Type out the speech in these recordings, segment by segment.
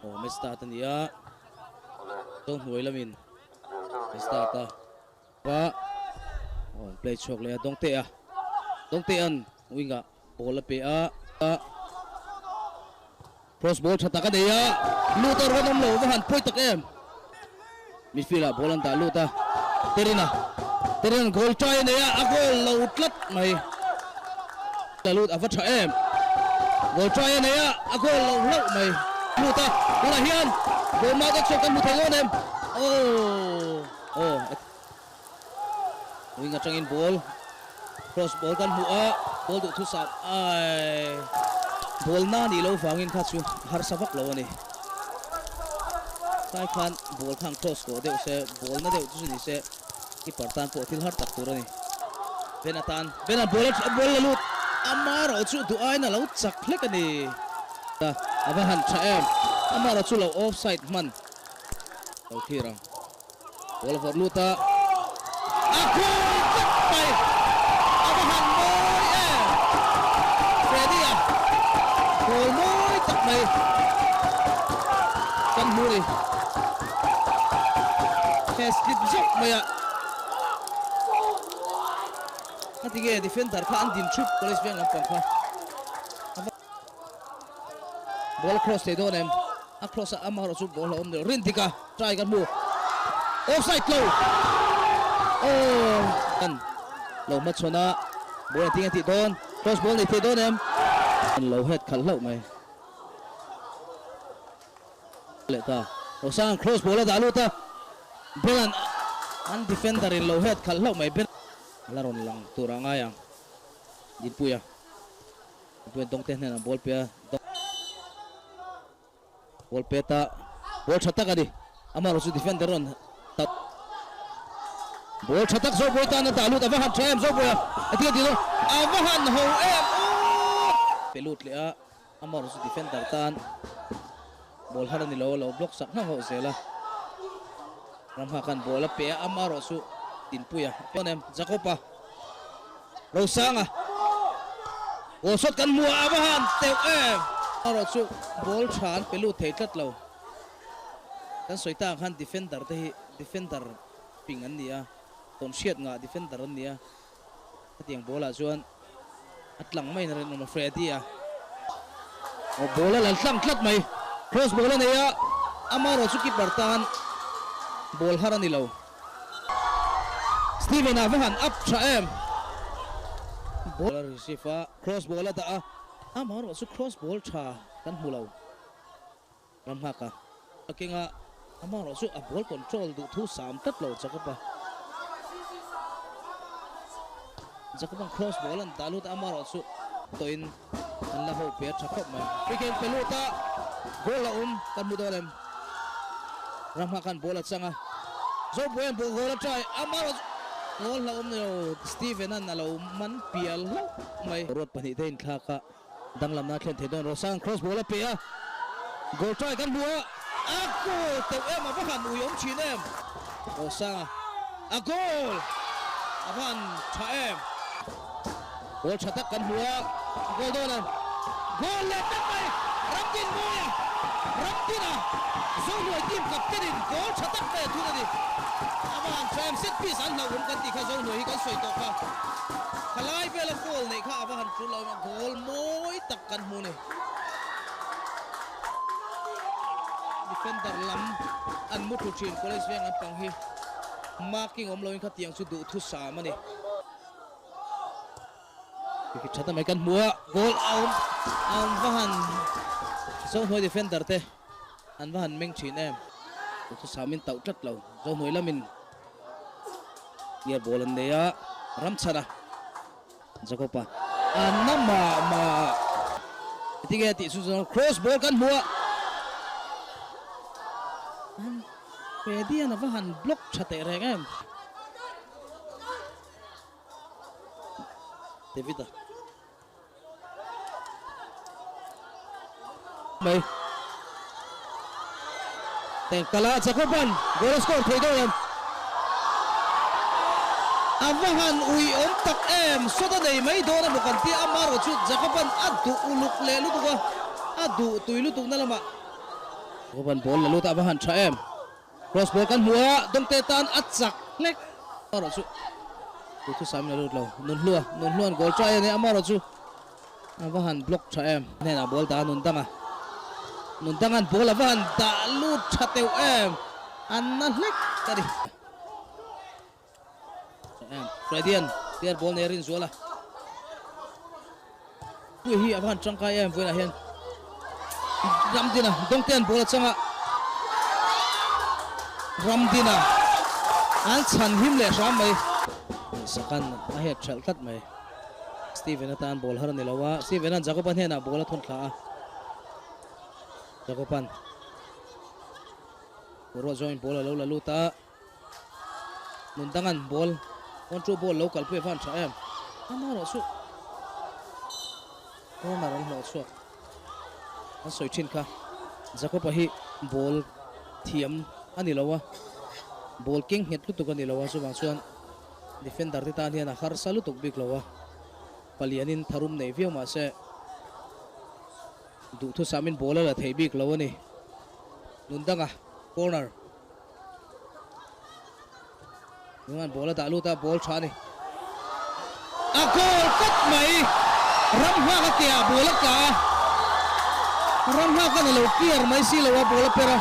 Aw match start a ni a, Zohnuai lamin an start a. Va aw an play chhuak leh a Dawngte a, Dawngte an wing ah ball a pe a. Cross ball tha tak a nei a, lut a rawn awm lo va han pawi tak em. Midfield ah ball an dah lut a, Terina, Terina'n goal try a nei a, a goal lo tlat mai. La lut a va tha em. Goal try a nei a, a goal lo hlauh mai. Lut a, tunah hian goal mark action kan hmu thei dawn em? Aww, aw. Wing atangin ball cross ball kan hmu a, ball duh thusam ai ball na nih loh vangin kha chu harsa vak lo a ni. Tlai khan ball khan cross tawh deuh se, ball na deuh chu ni se keeper tan pawh thil har tak tur a ni. Ben atan Ben a ball a ball la lut amaherawh chu duh aiin a lo chak hlek a ni. A va han tha em, amaherawh chu lo offside hman lo thlir ang. Ball a vawrh lut a, a goal tlat mai! A va han mawi em! Freddy-a goal mawi tak mai kan hmu ni. He slip zauh mai a, a ti nge defender kha an din thup College Veng lampang kha. Ball a cross thei dawn em? A cross a, amaherawh chu ball a awm ni lo. Rindik a try kan hmu. Offside lo! Aww! An lo hmachhawn a, ball a ting a tih dawn. Cross ball nei thei dawn em? An lo head khalh hlauh mai. Leh ta. Rosang cross ball a dah lut a, Belan an defender in lo head khalh hlauh mai. Ben a la rawn lang tur ah ngai ang. Dinpuia. Puian Dawngte hnenah ball pe a, ball pe ta, ball tha tak a ni, amaherawh chu defender rawn tauh, ball tha tak Zobawi tan a dah lut, a va han tha em Zobawi a, a ti a ti lo, a va han ho em aww! Pe lut leh a, amaherawh chu defender tan ball har a ni lo, a lo block sak nghauh nghauh zel a, Ramnghakan ball a pe a, amaherawh chu Dinpuia a pe em, Jacob-a. Rosanga goal shot kan hmu a, a va han teuh em! Erawh chu ball tha an pe lut thei tlat lo. Kan sawi tak ang khan defender te hi defender ping an ni a, tawn hriat ngah defender an ni a. Hetiang ball ah chuan a tlang maiin a rinawm a, Freddy a aw ball a la tlang tlat mai. Cross ball a nei a, amaherawh chu keeper tan ball har a ni lo. Steven a va han up tha em. Ball a receive a, cross ball a dah a, amaherawh chu cross ball tha kan hmu lo. Ramnghak a a keng a, amaherawh chu a ball control duh thu sam tlat lo Jacob a. Jacob an cross ball an dah lut a, amaherawh chu tawhin an la ho pe a tha khawp mai. Free kick pe lut a, goal a awm kan hmu dawn em? Ramnghak khan ball a chang a, Zobuaia'n ball goal a try, amaherawh chu goal hlauhawm ni lo, Steven-a'n a lo man pial hlauh mai. Ruat pahnihte inthlak a, danglamna a thlen thei dawn. Rosang cross ball a pe a, goal try kan hmu a, a goal teuh em, a va han ui awm thin em. Rosanga a goal, a va han tha em. Goal tha tak kan hmu a, a goal dawn a, goal leh tak mai! Ramdin Mawia, Ramdina Zohnuai team captain in goal tha tak mai a thun a ni. A va han tha em, set piece an hlauhawm kan tih kha Zohnuai hi kan sawi tawh kha. Khalai vela goal neih kha a va han tul lo em a, goal mawi tak kan hmu a ni. Defender lam an mu thu thin, College Veng lampang hi marking awm loin khatiang chu duhthusam a ni. Cricket tha ta mai kan hmu a, goal a awm an va han Zohnuai defender te an va han meng thin em. Duhthusam in tauh tlat lo, Zohnuai lamin clear ball an nei a, Ramchhana Jacob-a a na mah mah tinge tih chu chuan cross ball kan hmu a, Freddy-a'n a va han block tha teh reng em. David a mai teng kala Jacoban goal a score thei dawn em a va han ui awm tak em shot a nei mai dawn emaw kan tia amaherawh chu Jacoban a duh uluk leh lutuk a a duh tui lutuk na lamah. Jacoban ball la lut a, a va han tha em. Cross ball kan hmu a, Dawngte tan a chak hlek. Amarawh chu tu thu samin a lut lo. Nunhlua, Nunhlua'n goal try a nei, amarawh chu a va han block tha em. Hnenah ball dah a Nundanga, Nundanga'n ball a va han dah lut tha teuh em, a na hlek a ni. Em, Fredian player ball nei a rinzual a. Pui hi a va han tangkai em vawiinah hian Ramdina Dawngtea'n ball a chang a, Ramdina an chhan him leh hram mai. Sakan a het hralh tlat mai. Steven atan ball har a ni lo a, Steven-a'n Jacob-a hnenah ball a thawn thla a, Jacob-a'n ruah zawngin ball a lo la lut a. Nun dangan ball control ball lo kalpui a van tha em. Amaherawhchu corner an hlawh chhuak an sawi thin kha Jacob-a hi ball thiam a ni lo a, ball keng nghet lutuk a ni lo a, chuvang chuan defender te tan hian a harsa lutuk bik lo a, palianin tharum nei viau mahse duhthusamin ball a la thei bik lo a ni. Nun danga corner. Nungan ball a dah lut a, ball tha a ni. A goal tlat mai! Ram nghak a ke ah ball a tla a, ram nghak khan a lo clear mai si lo a, ball a per a,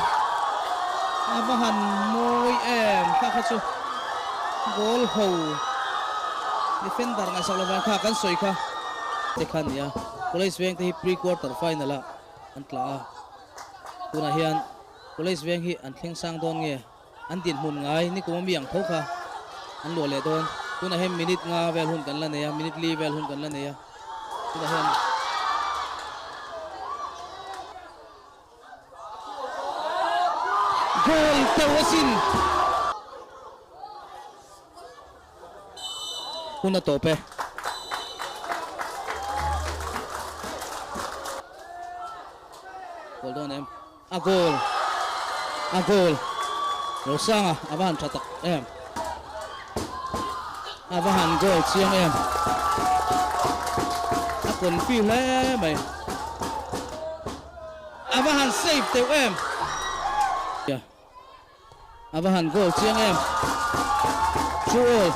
a va han mawi em kha kha chu goal ho defender ngaihsak lovang kha kan sawi kha te kha a ni a, College veng te hi pre quarter final ah an tla a, tunah hian. College veng hi an thleng sang dawn nge? An dinhmun ngai nikum ami ang tho kha an luah leh dawn. Tunah hian minute nga vel hun kan la nei a, minute li vel hun kan la nei a. Tunah hian Goal teuh asin! Hun a tawp e. Goal dawn em? A goal! A goal! Rosanga a va han tha tak em! A va han goal chiang em! A confi hle mai. A va han save teuh em! A va han goal chiang em! True all.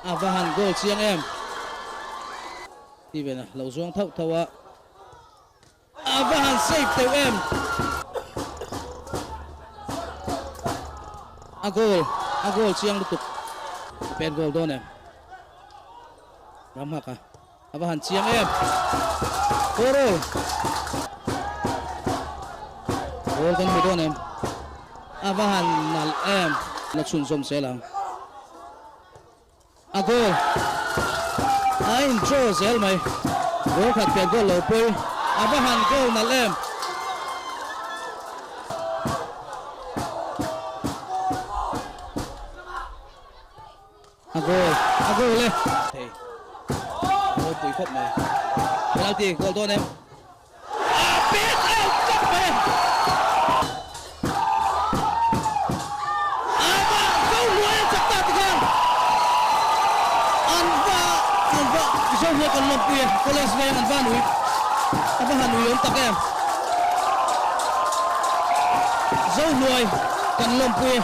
A va han goal chiang em! Steven-a lo zuang thauh thauh a. A va han save teuh em! A goal, a goal chiang lutuk. A pen goal dawn em? Ramhaka a va han chiang em! Goal! Goal kan hmu dawn em? A va han nalh em! La chhunzawm zel ang. A goal a in draw zel mai. Goal khat pian goal lo pawi. A va han goal nalh em. A goal a goal e. Thei. Ropui khawp mai. Penalty goal dawn em. A pet out tak mai. Ama zo hnuai an chak ta tikhan an va an va zo hnuai kan lawmpui e college veng an va nui a va han ui awm tak em zo hnuai kan lawmpui e.